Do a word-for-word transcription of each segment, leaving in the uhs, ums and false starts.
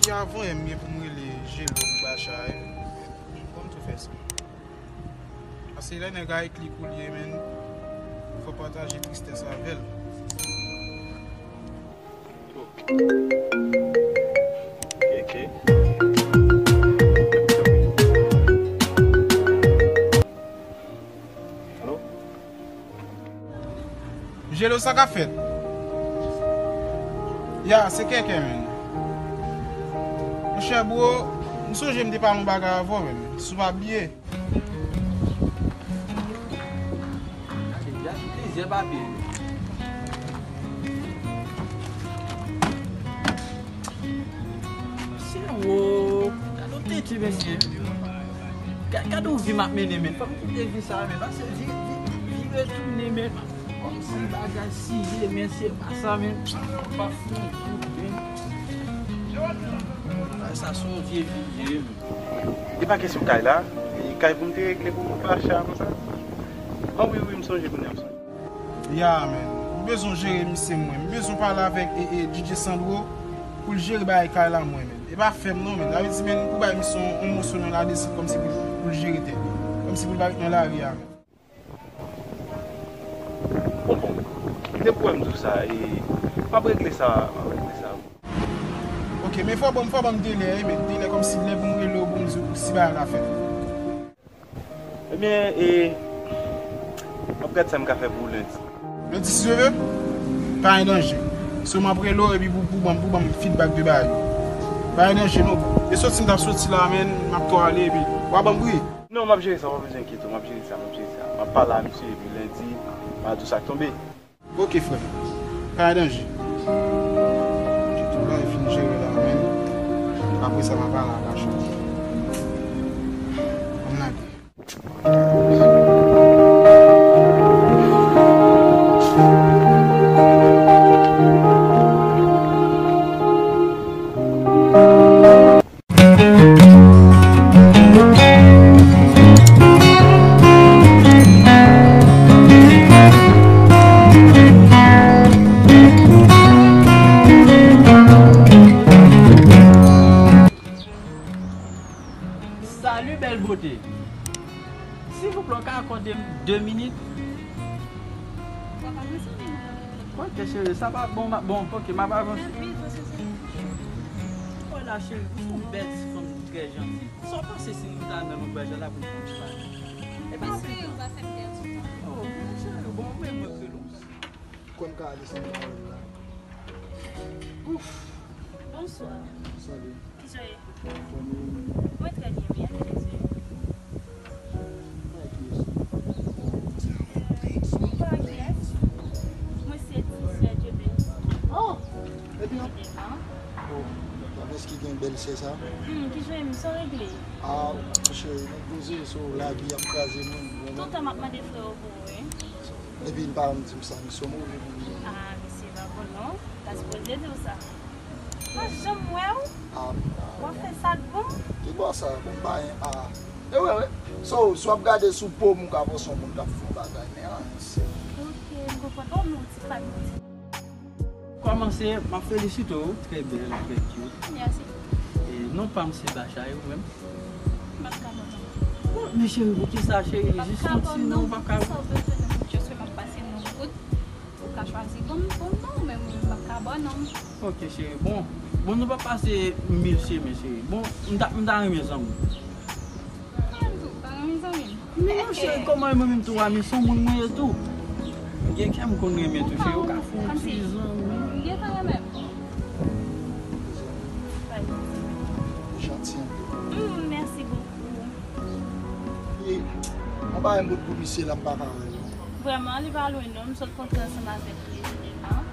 Avan yè m gen pou m rele Jelo pou Bacha, wi. Bon, m tou fè sa. Paske lè nèg a ekli kou l ye, menn, fò pataje tristès avè l. Ok. Alo? Jelo, sa k ap fèt? Ya, se Kèkè, menn. Monchè, bro, m sonje m te pale yon bagay avè w, menn. Si w pa bliye. Gade, gade plizyè papye. Mesye, wo, gade yon tete, mesye. Ga-, gade yon vi m ap mennen, men. Fò m kite vi sa, men. Pase vi, vi, vi retounen, men. Kòmsi bagay siye, men se pa sa, men. Pa fou, men. Bagay sa se yon vye vi, vye vi. E pa kesyon kay la, e kay pou m te regle pou Bacha konsa. Ah wi, wi, m sonje kounye a, m sonje. Ya, men. M bezwen jere misye mwen. M bezwen pale avèk e, e, D J Sandro pou l jere bagay kay la mwen, men. E pa fè m non, men. Sa vle di, men, pou bay misye yon, yon moso nan ladesann kòmsi pou, pou l jere tèt. Kòmsi pou l pa ret nan lari a, men. Bon, bon. Depi w wè m di w sa, e, m ap regle sa, m ap regle sa. Ok, men fò ban m, fò ban m delè, wi, men delè kòmsi lè pou m rele w, pou m di w si bagay la fèt. Ebyen, e, m ap gad sa m ka fè pou ou lendi. Lendi, si Dye vle, pa gen danje. So, m ap rele w, epi pou, pou ban m, pou ban m feedback de bagay yo. Pa gen danje, non, bro. E soti m t ap soti la, men, m ap tou ale, epi w a ban m pri. Non, m ap jere sa, w pa bezwen enkyete w, m ap jere sa, m ap jere sa. M ap pale a misye, epi lendi, m a di w sa k tonbe. Ok, frè. Pa gen danje. Tout bagay fin jere la, men. Apre sa, m a pale a Bacha. Ann lage. Salut, belle beauté. Silvouplè, w ka akòde m de minit? Papa, mwen santi mwen. Ok, cheri, sa pa bon, ma-, bon, ok, m ap avanse. Mèsi, paske se... Wala, cheri, ou se yon bèl ti fanm, trè janti. Sa w panse si nou ta nan yon bagay la pou nou fè yon ti bagay? E pa... Mesye, ou va fè m pèdi tan. Oh, men cheri, bon, mwen, mwen, kwè m ka desann nan la. Ouf. Bonswa. Salut. Kijan w ye? Mwen trè byen, wi, ak Jezi. Mwen ak kiyès? Mwen pa ak kiyès. Mwen se ti sè Djebel. Ah! Ebyen. Djebel, an? Oh, pa mès ki gen bèl sè sa? Hmm, kijan w ye, sa w regle? Ah, monchè, nou poze sou lavi ap kraze moun, vrèman. Tout tan m ap mande frè w pou ou, wi. Epi li pa janm di m sa, misye move pou li. Ah, misye pa bon non. Ta sipoze di w sa. Pa janm wè w. Ah, w ap fè sa k bon. Ki bò sa, bon, pa gen, ah. E wè, wè. So, si w ap gade sou po m, ou ka panse yon moun k ap fè yon bagay, men, ah, se... Ok, m konprann. Oh, non, ti pa nou ti. Kòmanse, m ap felisite w, trè bèl, trè cute. Mèsi. E non pa m se Bacha, e ou menm? M ap ka bon non. Bon, men cheri, poukisa, cheri? Jis yon ti non, ou p ap ka. Sa w bezwen nan bout, jis m ap pase nan bout. Ou ka chwazi bon, bon non, men mwen, m ap ka bon non. Ok, cheri, bon. Bon, nou pa pase mil chemen, cheri. Bon, m ta, m ta renmen zanmi w. Kòman m tou, pa renmen zanmi m? Men non, cheri, kòman mwen menm tou, a, men se yon moun mwen ye tou. M gen kè m konn renmen tou, cheri, ou ka fè yon ti zanmi. M gentan renmen m. Janti anpil. Mm, mèsi bokou. E, mwen pa renmen bout pou misye la, m pa ka wè l non. Vrèman, li pa lwen non, m sot kontre ansanm avèk li, li menm.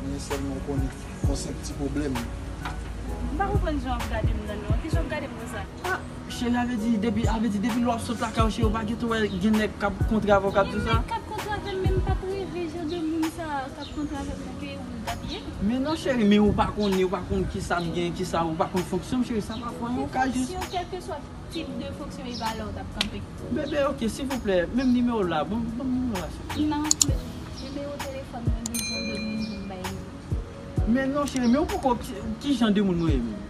Men sèlman w konnen, yon senp ti pwoblèm. M pa konprann jan w ap gade m nan non. Kijan w ap gade m konsa? Ah, cheri, a vle di, depi, a vle di, depi lè w ap sot lakay ou, cheri, ou pa gentan wè gen nèg k ap kontre avè w, k ap di sa? Gen nèg k ap kontre avè m, men m pa t reve jan de moun sa k ap kontre avè m nan ke ou t ap ye. Men non, cheri, men ou pa konnen, ou pa konn kisa m gen, kisa, ou pa konn fonksyon m, cheri, sa pa fè anyen, ou ka jis... Fonksyon, kèlkeswa tip de fonksyon e valè w t ap kanpe. Bebe, ok, silvouplè, menm nimewo w la, bon, bon nimewo w la, silvouplè. Nimewo, nimewo telefòn mwen, bezwen de moun pou m bay li. Men non, cheri, men ou poko, ki, ki jan de moun ou ye menm?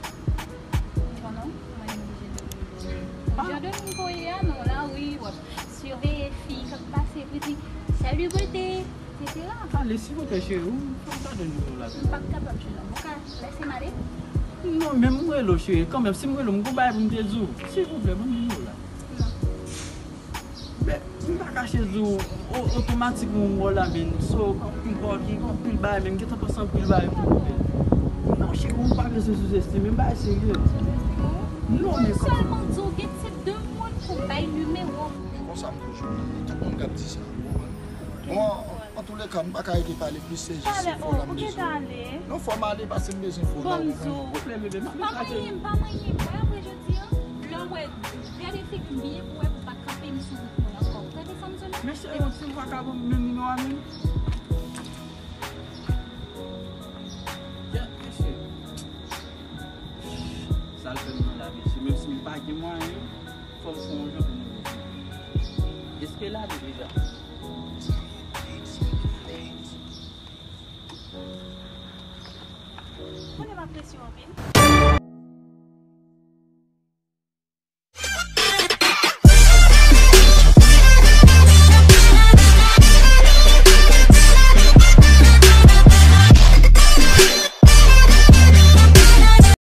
Jan de moun ke w ye a, non, la, wi, w ap siveye fi k ap pase, epi di, "Salut, beauté," et cetera. Ale, silvouplè, cheri, ou fè m gade nimewo w la. M p ap kapab, jennonm. Ou ka lèse m ale? Non, men m rele w, cheri, kanmenm, si m rele w, m gon bagay pou m te di w. Silvouplè, ban m nimewo w la. Non. Men, m pa kache di w, o-, otomatikman w wè la, men, so, anpil bò, gen anpil bagay, men, m gentan panse anpil bagay pou ou, men. Non, cheri, ou pa bezwen souzestime m, bagay serye. Souzestime w? Non, men kòman? Sèlman di w gen tip de moun pou bay nimewo. E konsa m toujou ye. Tout moun k ap di sa, ou konprann? Bon, antouleka, m pa ka rete pale plis, se jis fò la m bezwen. Non, fò m ale, paske m bezwen fò la, ou konprann? Silvouplè, bebe, m ap degaje m. Pa manyen m, pa manyen m. Apre jodi a, lè w wè, gade figi m byen pou w wè pou w pa kanpe m sou wout mwen ankò. Ou tande sa m di w la? Men cheri, yon ti vakabon, men nimewo a menm. Kèt, mesye. Sa l fè m nan la, mesye. Menm si m pa gen mwayen, fò m fè yon jan pou m rive. Èske l ale deja? Konnen m apresye w anpil.